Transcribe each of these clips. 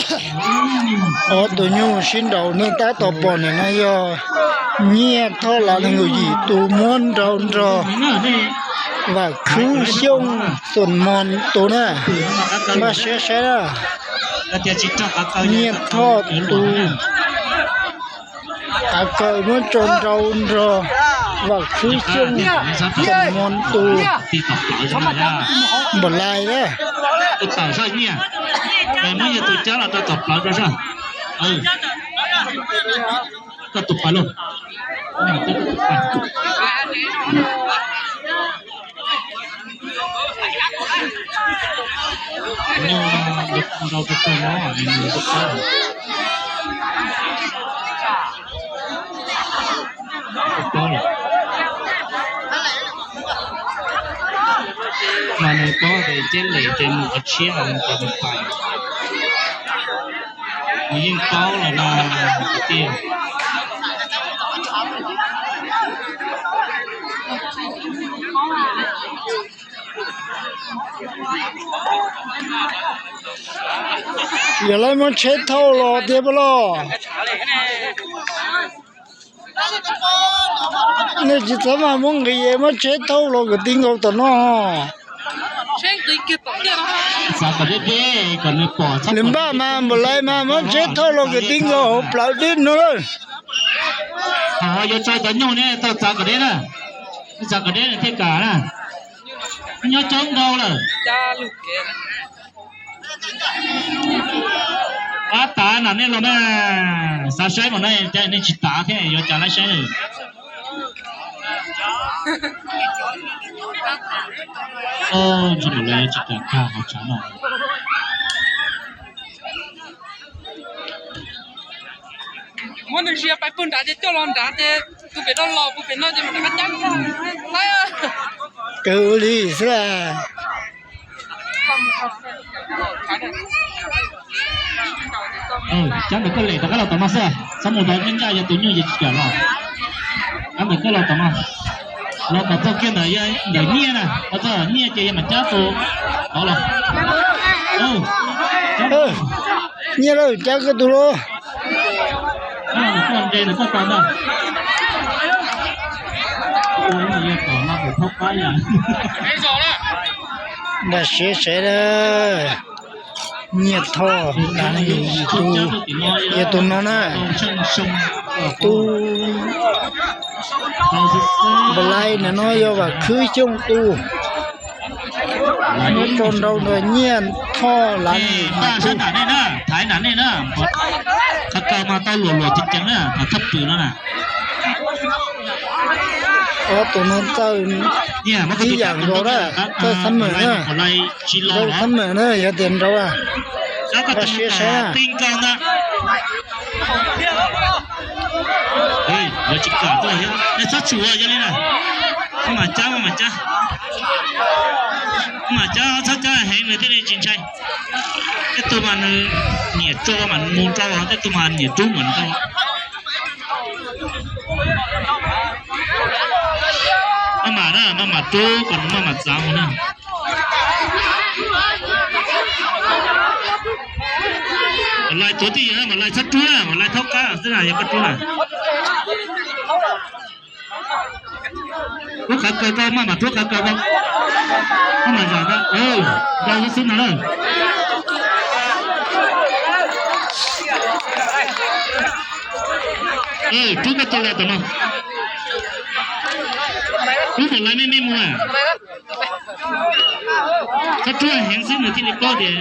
Ob tug nyuj sib nraus nej tab tom pom ntawm no yog Nyiaj Thoj Lav nees nkaum yim tus muab nraus nrog Vam Khwb Xyooj Xos Mos tus na. Npaj siab saib na. Nyiaj Thoj tus qav kaws muab tso nraus nrog Vam Khwb Xyooj Xos Mos tus npam lais na. Mas nws paub tias Ceeb Lem ces mus qhov tshiab ces nws pais. Nws yeej paub los no tiag. Yog lawv muab tsheb thauj los tiag pab los. Nej tsis txhob mas muab nqis, muab tsheb thauj los kwv tij nkaus tom no. Lwm npaj mas npam lais mas muab tsheb thauj los kwv tij nkaus hauv plawv dib no lawm. Yuav tso cov nyuj ne tau txav kom deb na, txav kom deb nws thiaj kam na. Nyob coob ntau lawm. Ab, tav na nej los na, xav saib mas nej tsis tav thiab yuav cas laib saib. Tsis kam kag hauv tsav no. Muab nws sia pais pug nrad ces coj los nrad ces tus pem no los, tus pem no ces mas rov qab cab. Kawg ua li xwb las. Cab ntawm koj lem rov qab los tom no xwb, txhob mus ntawd, nej ncaj yog tus nyuj ces tsis kam los. Cab ntawm koj los tom no, los kom txog kiag ntawm, ntawm Nyiaj na, los txog Nyiaj ces yog mam cab tus tod los. Nyiaj lawm, cab koj tus los. Npaj siab seb na, Nyiaj Thoj Lav nees nkaum yim tus, yog tus no na, tus npam lais ntawm no yog Vam Khwb Xyooj tus. Muab tso nraus nrog Nyiaj Thoj Lav nees nkaum yim tus. Thaiv nram nej na, qhov kaw mas tau luam luam ceev ceev na, thaj pwm no na. Ob tug no txawj tib yam nkaus na, txawj xab mem na, txawj xab mem na, yog tias nraus a. Npaj siab saib na. Txhob tsum yog li na, maj mam cab, maj mam cab, maj mam cab, txhob cab heev nws thiaj li tsis ntshai. Tej tus mas nws nyiam rau mas mus rau, tej tus mas nyiam rub mas rau. Maj mam na, maj mam rub kom nws maj mam txav mus na. Mam lais tuav twj ywm, mam lais txhob rub na, mam lais thaub qab xwb na, yog koj rub na. Rub qhov kaw rau, maj mam rub qhov kaw rau. Maj mam zam na, rau xwb xwb no na. Rub koj tus los tom no. Rub mam lais me me mus. Txhob rub heev xwb nws thiaj li paub tias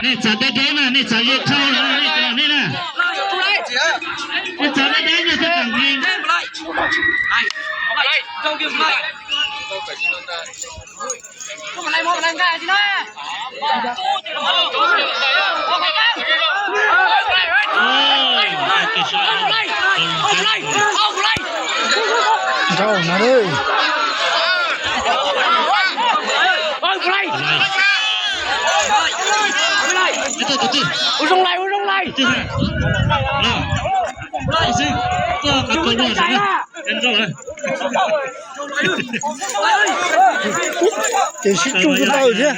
nej txav deb deb na, nej txav ze thauj nej na. Nej txav deb deb na thiaj kam nkees. Nrau na. Ua zoo lais, ua zoo lais. Ces sib tsuj ntawd thiab.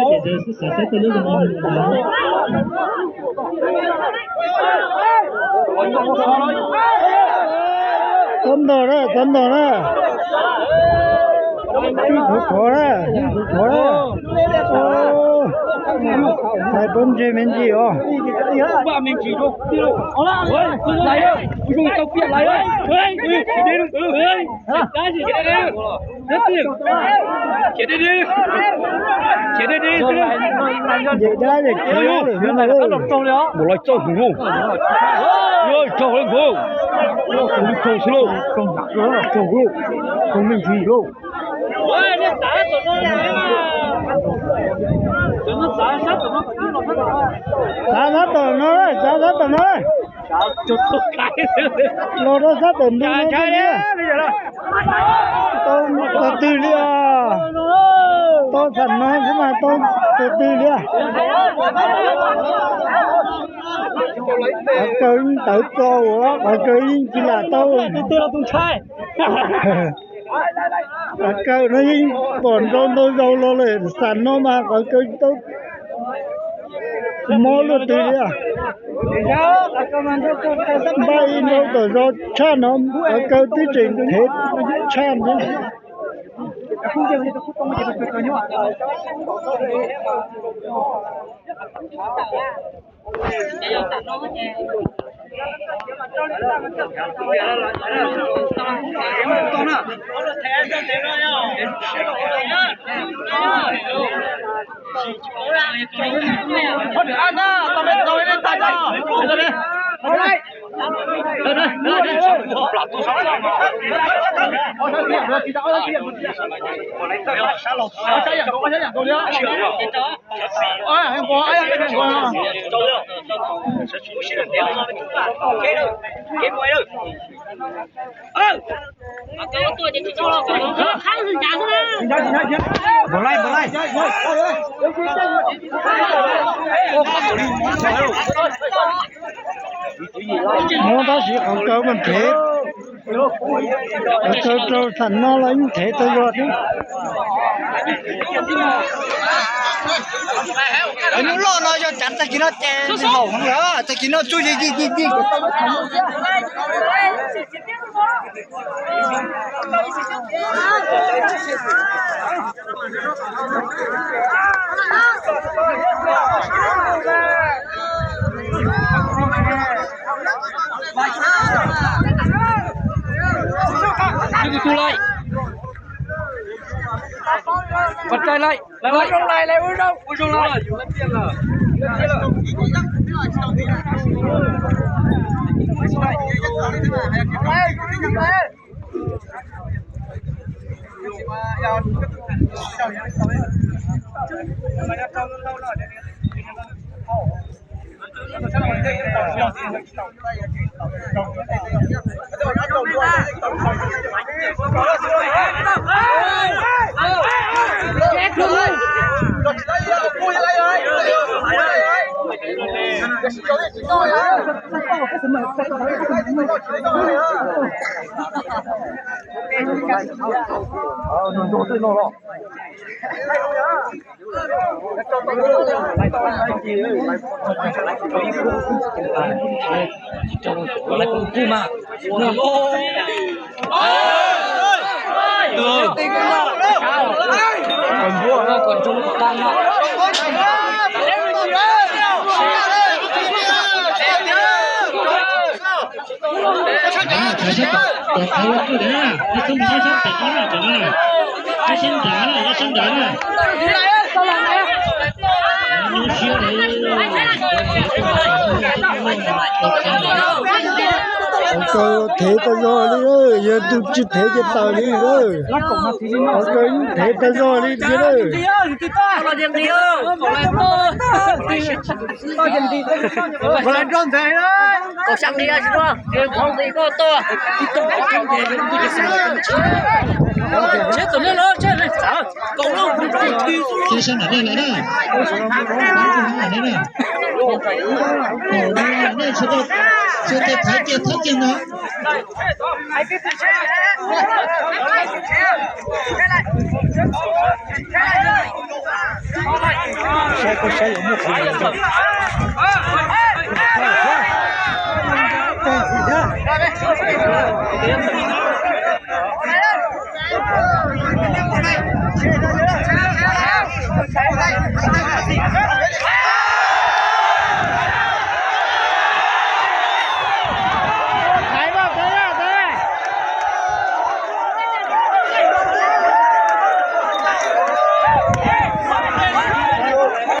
Xav saib tej lub zoo no. Txhob ntog na, txhob ntog na. Yeej khov khov na, yeej khov khov na. Hais pob ntseg me ntsis os. Nce dab ces khiav lawm no. Mus los tsaug hwv lauj. Yog tsaug lauj nkaus. Raug xwb lauj. Raug lauj. Raug me ntsis lauj. Xav sab tom no, xav sab tom no. Los rau sab tom ntug no. Tau qhov twg li os? Tau xam no xwb mas tau qhov twg li os? Qhov kawg ntawd tso uas qhov kawg yeej tsis lam tau. Qhov kawg no yeej pom nrau ntau zaus los lawm, xam no mas qhov kawg tau mob luaj twg li. Npaj ib nrau tom zos tshaj no, qhov kawg twb tseem thev tshaj no. Muab tab sis qhov kaw mas phem, qhov kaw rau tham no los yeej thev tau zog thiab. Hnub loj no yog cav tag kis no ces haum heev lawm, tag kis no tsuj yig yig yig yig. Ua tsaig lawm, lawv ua zoo lawm, lawv ua zoo, ua zoo lawm. Qhov kaw thev tau zog li, yog tus tsis thev ces tawm li lawm. Qhov kaw yeej thev tau zog li thiab lawm. Sawv daws nej thaiv kiag thaiv kiag no. Saib koj saib yuav muaj qhov